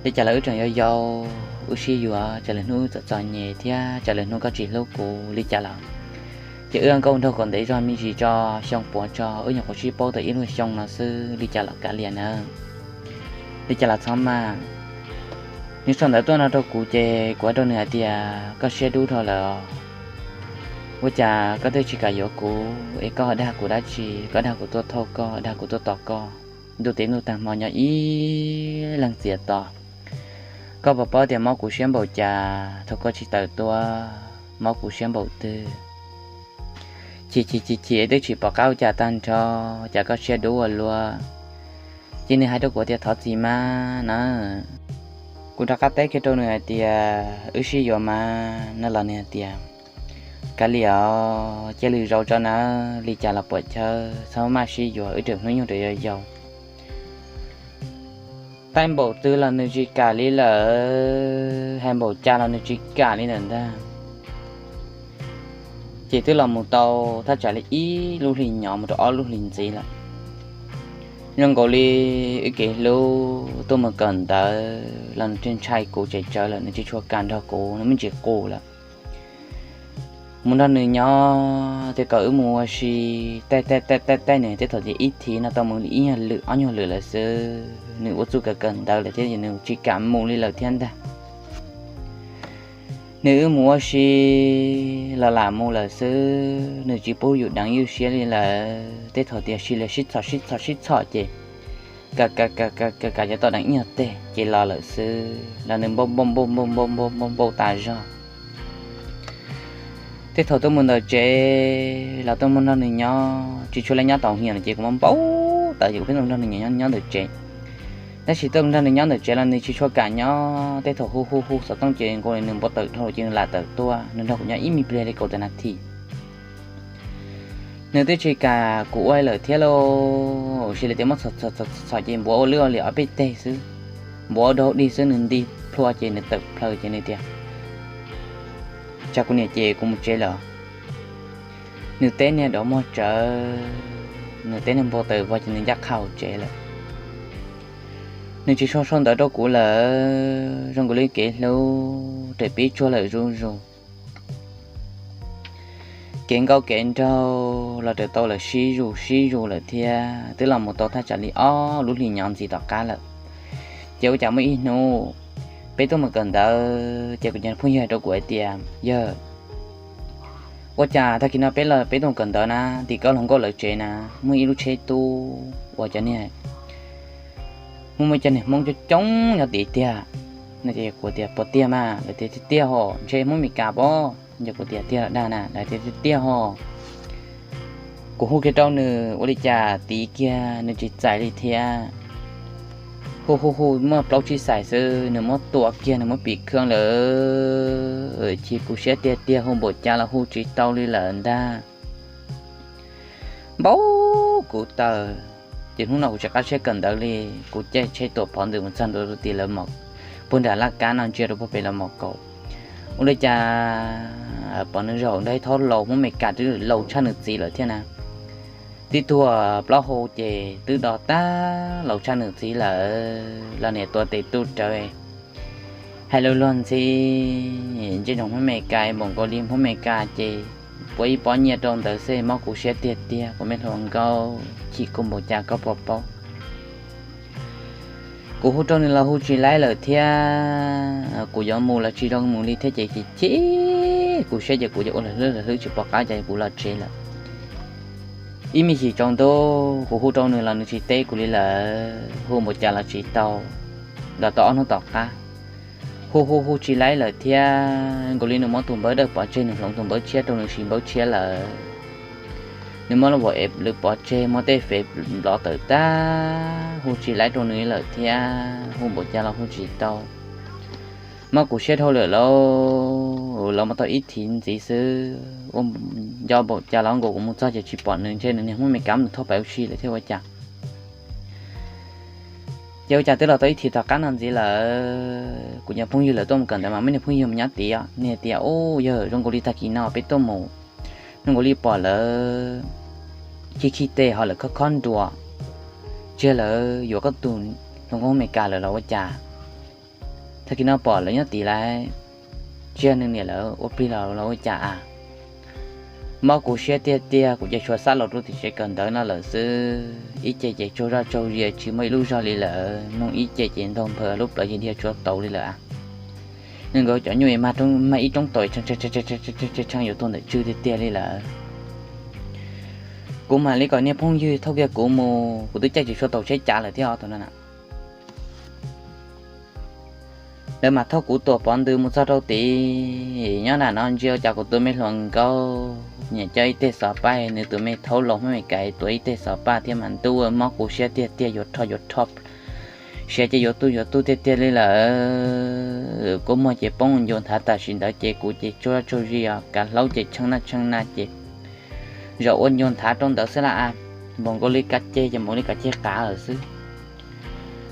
Li cas los wb tseem yau yau, wb sib yuav, tsam lwm hnub wb txom txom nyem thiab tsam lwm hnub koj tsis hlub kuv li cas los, ces wb nkauj nraug kom ntev zog me ntsis tso, xyoo puav tso, wb nyuam qhuav sib paub tau ib lub xyoo no xwb, li cas los kav liam na. Li cas los txhob maj. Nws sau ntawv tuaj no rau kuv ces kuv hais rau nws hais tias koj siab dub dhau lawm, ua cas koj twb tsis kam yuav kuv es koj ho dag kuv dab tsi, koj dag kuv tuaj thauj koj, dag kuv tuaj tos koj, ntuj teb ntuj tag hmo nyob ib leeg txias to. Koj puas paub tias mob kuv siab npaum cas thaum koj tsis tawm tuaj, mob kuv siab npaum twg. Chim chim chim chim twb tsis pom qab ua cas tag nrho, cas koj siab dub ua luaj. Ces nws hais rau kuv tias thov txim mas na. Kuv rov qab teb kiag rau nws hais tias wb sib yuav mas no los nws hais tias kav liam os, cia lwm zaus tso nawb, li cas los puam chawb, txhob maj sib yuav, wb tseem hnub nyoog tseem yau yau. Taij npaum twg los nws tsis kam li lawm, hais npaum cas los nws tsis kam li lawm ntag. Ces twb los mus tau thaj tsam li ib lub hlis nyob mus rau ob lub hlis ntxiv lawm. Zoo nkaus li wb kev hlub tuaj mus kawm ntawv los nws ntshai kuv tsem tsawv lawm, nws tsis tshua kam nrog kuv, nws me ntsis qus lawm. Mus nrog nws nyob tias kom wb mus ua si, taij taij taij taij taij nws tej thaum tias ib thiv no tau mus li ib nyuag lwm ob nyuag lwm lawm xwb, nws ua txuj kawm kawm ntawv lawm thiab nws tsis kam mus li lawm thiab ntag. Nws wb mus ua si los lam mus lawm xwb, nws tsis pub yus deev ywj siab li lawm, tej thaum tias si li sib txhom sib txhom sib txhom ces ka ka ka ka ka cov tau deev ib nyuag teg ces los lawm xwb, los nws npau npau npau npau npau npau npau npau tas zog. Tej thaum tuaj mus ntawm tsev los tuaj mus nrog nws nyob, tsis tshua li nyob tau hniav no ces kuv muab npau tas ces kuv pheej tuaj nrog nws nyob nyob ntawm tsev. Tab sis tuaj nrog nws nyob ntawm tsev los nws tsis tshua kam nyob, tej thaum hu hu hu xov tooj ces nkaus li nws npau taws dhau lawm ces nws lam tawm tuaj, nws nrog kuv nyob ib me pliag li kaum tawm nas this. Nws twb tsis kam kuv ua lawm thiab lauj, sis li tias muab txhom txhom txhom ces npuav ua lwj ua liam ob peb teg xwb, npuav ua dog dig xwb, nws nti plhuav ces nws tawm plaws ces nws tias, tsam kuv niam ces kuv mus tsev lawm. Nws teb niag dov muag tsawv, nws teb niag npau taws vog ces nws ncaj qha hauv tsev lawm. Nws tsis sau sau ntawv rau kuv lawm, zoo nkaus li kev hlub raws pib tsuag lawm zuj zus. Kev nkauj kev nraug los raws tau lawm sib zus sib zus lawm thiab, twb los mus tau thaj tsam li ob lub hlis nyob ntxiv tom qab lawm. Ces ua cas muaj ib hnub peb tuaj mus kawm ntawv ces kuv cov phooj ywg hais rau kuv hais tias, yawg, ua cas tag kis no peb los peb tuaj mus kawm ntawv na, tim koj hluas nkauj lawv tsev na, muaj ib lub tsheb tub uas cov niag muaj muaj cov niag Hmoob coob coob nyob tid tiag. Kuv tias, puas tiag mas? Lawv tias, tiag tiag hos, ntshe Hmoob Amelikas pob. Ces kuv tias, tiag los dag na? Lawv tias, tiag tiag hos. Kuv hu kiag rau nws ua li cas tiv kiag nws tsis txais li thiab. Hu hu hu muaj plaub tsib xais xwb nws muab tua kiag, nws muab pim khab lawm. Ces kuv siab tiag tiag, hu npaum cas los hu tsis tau li lawm ntag. Npau kuv taws, ces hnub no kuv tsis qab siab kawm ntawv li. Kuv caij tsheb tuam phov ntws mus txog ntua rau tim lawv puag nram laj kab no ntsia rau puag pem lawv mos kaum. Ua li cas pom nws zaum nrog ib thob laus Hmoob Amelikas twb laus tshaj nws txiv lawm thiab na. Tib tug plaub hau ces twb do tag laus tshaj nws txiv lawm, los niam tua tes tub rawv hais lus luag ntxhi, ntsej zoo Hmoob Amelikas, npaum nkaus li Hmoob Amelikas ces puab ib pob nyiaj rau ntawd xwb, mob kuv siab tiag tiag kuv me hluas nkauj, chim kuv npaum cas koj puas paub. Kuv hu rau nws los hu tsis laib lawm thiab, kuv yuav mus los tsis zoo mus li thiab ces chim chim kuv siab ces kuv yuav ua hlwb hlwb tsis pom qab ces kuv los tsev lawm. Ib me sim tsaus ntuj kuv hu rau nws los nws tsis teb kuv li lawm, hu npaum cas los tsis tau. Los tau ob hnub tom qab, hu hu hu tsis laib lawm thiab, nkaus li nws muab tus npawb dawb pov tseg, nws hloov tus npawb tshiab rau nws siv npawb tshiab lawm. Nws muab lub vauv ev lwm pov tseg, muab tej fev nplov tawm tag, hu tsis laib rau nws lawm thiab, hu npaum cas los hu tsis tau. Mob kuv siab dhau lawm lauj, los mus tau ib thiv ntxiv xwb, ua nco npaum cas los nkaus kuv mus txog ces tsis pom nws, ntshe nws niag Hmoob Amelikas muab nws thauj pais ua si lawm thiab ua cas. Ces ua cas twb los tau ib thiv tom qab no ntxiv lawm, kuv cov phooj ywg lawv tuaj mus kawm ntawv mas muaj niag phooj ywg mus nyob tid os, nws tias, u, yawg, zoo nkaus li tag kis no peb tuaj mus, zoo nkaus li pom lawv khib khib tes ho lawv khob khob nruas, tsis yog lawv yuav koj tus hluas nkauj Amelikas lawm los ua cas. Tag kis no pom lawv nyob tid lawm, tsis yog nws niam lawv ua plig los los ua cas a. Mob kuv siab tiag tiag, kuv ces tsuas xav los rau tim tsev kawm ntawv no lawm xwb. Ib ce ces tsaug zog tsaug zia tsis muaj ib lub zog li lawm, mloog ib ce ces ntaug nphaws lub plawv ces dhia tsuav tau li lawm a. Nws nkawd cov nyuj mag ib roob tau tshee yuav tuag ntawm tswg tiag tiag li lawm. Kuv mam li kom niag phooj ywg thauj kiag kuv mus, kuv twb caij tsis tshua tau tsheb cav lawm thiab os thaum no na. Lawv mam thauj kuv tuam pov ntws mus txog rau tid, nyob nram no ntsia ua cas kuv tus me hluas nkauj niam coj ib teg xov paj, nws tus me thaub laus Hmoob Amelikas tuav ib teg xov paj thiab mas ntuj, mob kuv siab tiag tiag, yuav rho yuav rho, siav ces yuav tu yuav tu tiag tiag li lawm. Kua muag ces poob ncua nthav, tam sim ntawd ces kuv ces tsaug zog tsaug zia, kav hlaub ces tshee naj tshee na ces zaum ua ncua nthav rau ntawd xwb las a, npaum nkaus li kav ceg ces npaum li kav ceg qav lawm xwb.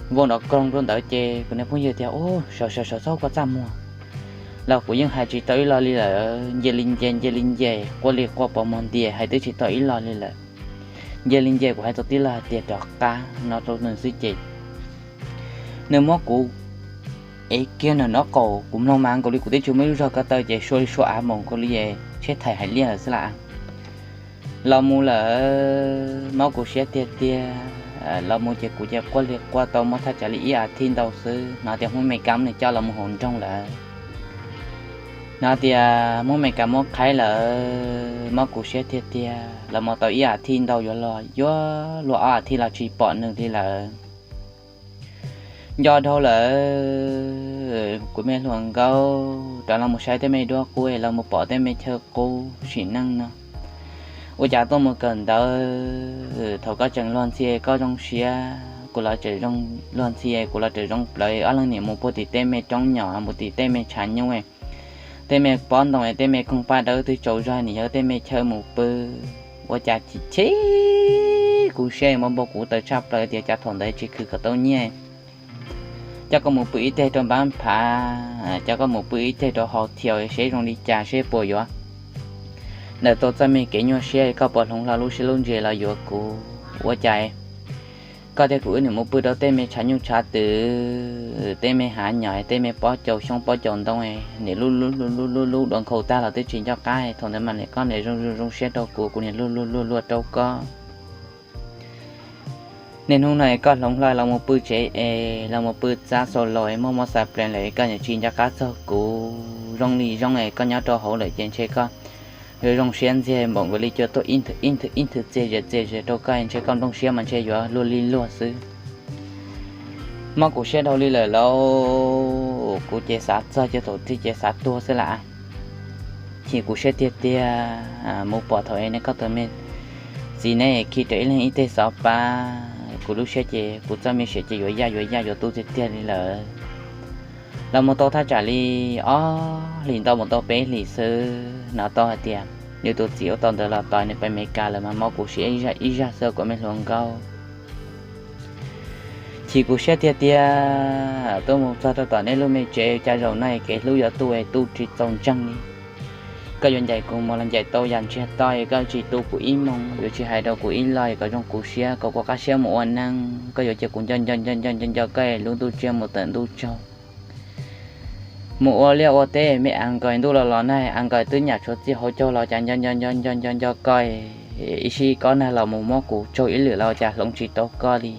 Vau nrov koog rau ntawd ces kuv niag phooj ywg tias, u, sawv sawv sawv txhob kua txaj muag. Los kuv yeej hais tsis tau ib lo li lawm, nce li nce nce li nce, quaj li quaj pos muag ntias, hais twb tsis tau ib lo li lawm. Nce li nce kuv hais tau tib lo hais tias rov qab no rau nws xwb ces nws muab kuv ev kiag nram nraub qaum, kuv mloog mas nkaus li kuv twb tsis muaj ib lub zog ko taw ces sua li sua av npaum nkaus li tsheb thais hais liaj lawm xwb las. Los mus lawm, mob kuv siab tiag tiag. Los mus ces kuv ces quaj li quaj tau muaj thaj tsam li ib as thiv ntau xwb, hnov tias Hmoob Amelikas muab nws coj los mus hauv nroog lawm. Hnov tias Hmoob Amelikas muab qhaib lawm, mob kuv siab tiag tiag. Los mus tau ib as thiv ntau yuav luag, yuav luag ob as thiv los tsis pom nws li lawm. Nco dhau lawm, kuv me hluas nkauj rov los mus saib tej me duab qub, los mus pom tej me chaw qub sim neej no. Ua cas tuaj mus kawm ntawv thaum koj tseem luag ntxhi koj zoo siab, Kuv los tseem zoo luag ntxhi, kuv los tseem zoo plawv, ob leeg niam mus puag tim tej me roob nyom, mus tim tej me tshav nyuj, tej me pob ntoo, tej me koog paj dawb twg tsaus zog, niam yog tej me chaw mus pw. Ua cas chim chim kuv siab, npau npau kuv tawv tshaj plaws tias cas thaum ntawd tsis khwv kom tau nyiaj, coj koj mus pw ib teg rau npab phav, coj koj mus pw ib teg rau hau thiaus seb zoo li cas, seb puas yuav ntawm tau txoj me kev nyuaj siab, koj puas hloov hlo lub siab lub ntsws los yuav kuv. Ua cas koj thiab kuv wb niam mus pw rau tej me tshav nyuj tshav twm, tej me hav nyom, tej me pob caus xyoob pob caus ntoo, niam lub lub lub lub lub dua nkhaus tag los twb tsis nco qab, thaum ntawd mas niam koj niam zoo zoo zoo siab rau kuv, kuv niam luag luag luag luag rau koj. Niaj hnub no es koj hloov hlo los mus pw tsev es los mus pw txab xaus los es muaj muaj xav plees lawm, koj niam tsis nco qab txog kuv. Zoo li zoo es koj nyob rau hauv lawm ces ntshe koj yuav zoo siab ntxiag npaum nkaus li cua tuaj ib nthwv ib nthwv ib nthwv txias zes txias zes rau koj, ntshe koj nplooj siab mas ntshe yuav luag li luag xwb. Mob kuv siab dhau li lawm lauj, kuv ces xav txog ces thaum twg ces xav tuag xwb lam. Chim kuv siab tiag tiag, mus pom thaum es neb koj tus me txiv neb khi rau ib leeg ib teg xov pab, kuv lub siab ces kuv txoj me siav ces yuav yaj yuav yaj yuav tu tiag tiag li lawm. Los mus tau thaj tsam li ob hlis ntau mus tau peb hlis xwb hnov tau hais tias yus tus txiv ua tau ntawd los tos nws pem Meskas lawm mas mob kuv siab ib zaj ib zaj xwb kuv me hluas nkauj. Chim kuv siab tiag tiag, tuaj mus txog rau tom neb lub me tsev, cas zaum no kev hlub yuav tu es tu tsis txaus ntseeg li. Koj yuav ncaim kuv mus los ncaim tau yam ntsiag to, koj tsis tu kuv ib moo, yuav tsis hais rau kuv ib lo kom zoo kuv siab, kom kuv qab siab mus ua neej, koj yuav cia kuv nco nco nco nco nco nco koj lub ntuj tsiab mus tawm ntuj tsaug. Mus ua liaj ua teb me a nkaus ntuj los los nag a nkaus twb nyam tshuav txij hauv caug los cas nco nco nco nco nco nco koj ib sij kob nag los mus muab kuv tsaug ib lwm los cas hloov tsis tau koj li.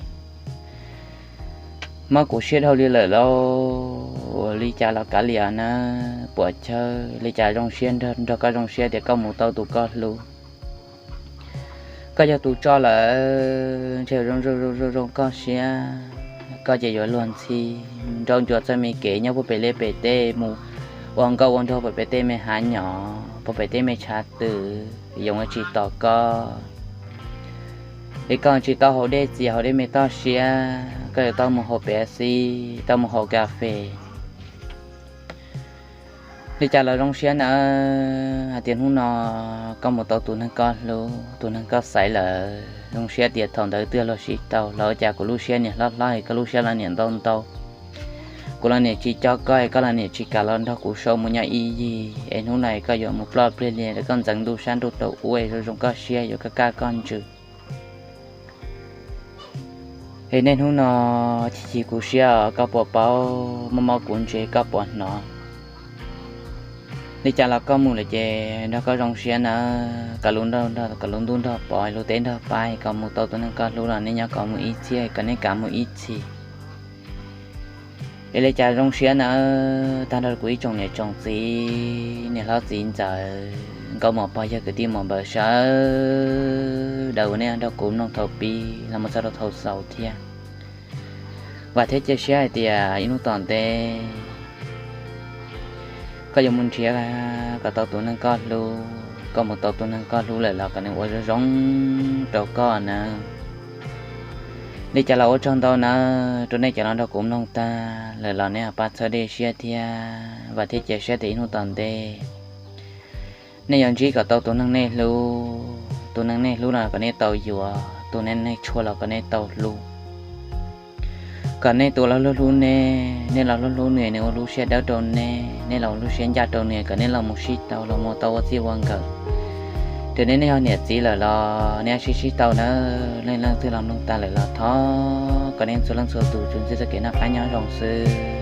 Mob kuv siab dhau li lawm lauj, ua li cas los kav liam na, puam chawj li cas zoo siab nrog koj zoo siab tias koj mus tau tus koj hlub. Koj yog tus tso lawm ntshe zoo zoo zoo zoo koj siab, koj ces yuav luag ntxhi nrau ncua txoj me kev nyob puag pem liaj pem teb mus ua nkauj ua nraug puag pem tej me hav nyom puag pem tej me tshav twm yoov tsis tos koj. Es koj tsis tau haus dej txias haus dej me toj siab, koj yuav tau mus haus Pepsi, tau mus haus kas fes. Li cas los zoo siab na, hais tias hnub no koj mus tau tus neeg koj hlub, tus neeg koj xaiv lawm, zoo siab tias thaum ntawd twb luag sib tau los cas kuv lub siab niam hlob hlob es koj lub siab los niam ntau ntau. Kuv los niam tsis coj koj es koj los niam tsis kam los nrog kuv sau mus nyob ib yig es hnub no es koj yuav mus ploj pliag li, koj ntxeev ntuj sab ntuj tau ua es zoo zoo koj siab yuav kaj kaj koj ntsws. Es niaj hnub no chim chim kuv siab, koj puas paub, mob mob kuv ntsws koj puas hnov. Li cas los koj mus lawm ces nrog koj zoo siab nawb, kom lub ntuj nrog pov, lub teb nrog pab, kom mus tau tus neeg koj hlub los nej nyob kom mus ib txhiab, kom nej kam mus ib txhis. Es li cas zoo siab nawb, tag nrho kuv ib tsoom niam tsoom txiv, niam hlob txiv ntxawm, nkauj muam pog yawg kwv tij muam npawg sawv daws uas nej nrog kuv mloog thaum pib los mus txog rau thaum xaus thiab. Vam thiab cia siab hais tias ib hnub tom ntej koj yuav mus nrhiav kom tau tus neeg koj hlub, koj mus tau tus neeg koj hlub lawm los kom nws ua zoo zoo rau koj nawb. Li cas los ua tsaug ntau nawb rau nej cov los nrog kuv mloog tag lawm los nej pab txhawb dej siab thiab. Vam thiab cia siab tias ib hnub tom ntej nej yuav ntsib kom tau tus neeg nej hlub, tus neeg nej hlub los kom nej tau yuav, tus neeg nej tshua los kom nej tau hlub. Kom nej tus los hlub hlub nej, nej los hlub hlub nws, nws ua lub siab dawb rau nej, nej los ua lub siab ncaj rau nws, kom nej los mus sib tau los mus tau ua txij ua nkawm. Raws nej, nej yog niam txiv lawm los nej sib sib tau nawb. Leej leej twg los mloog tag lawm los thov kom nej txhua leej txhua tus tsuas ntsib txoj kev noj qab nyob zoo xwb.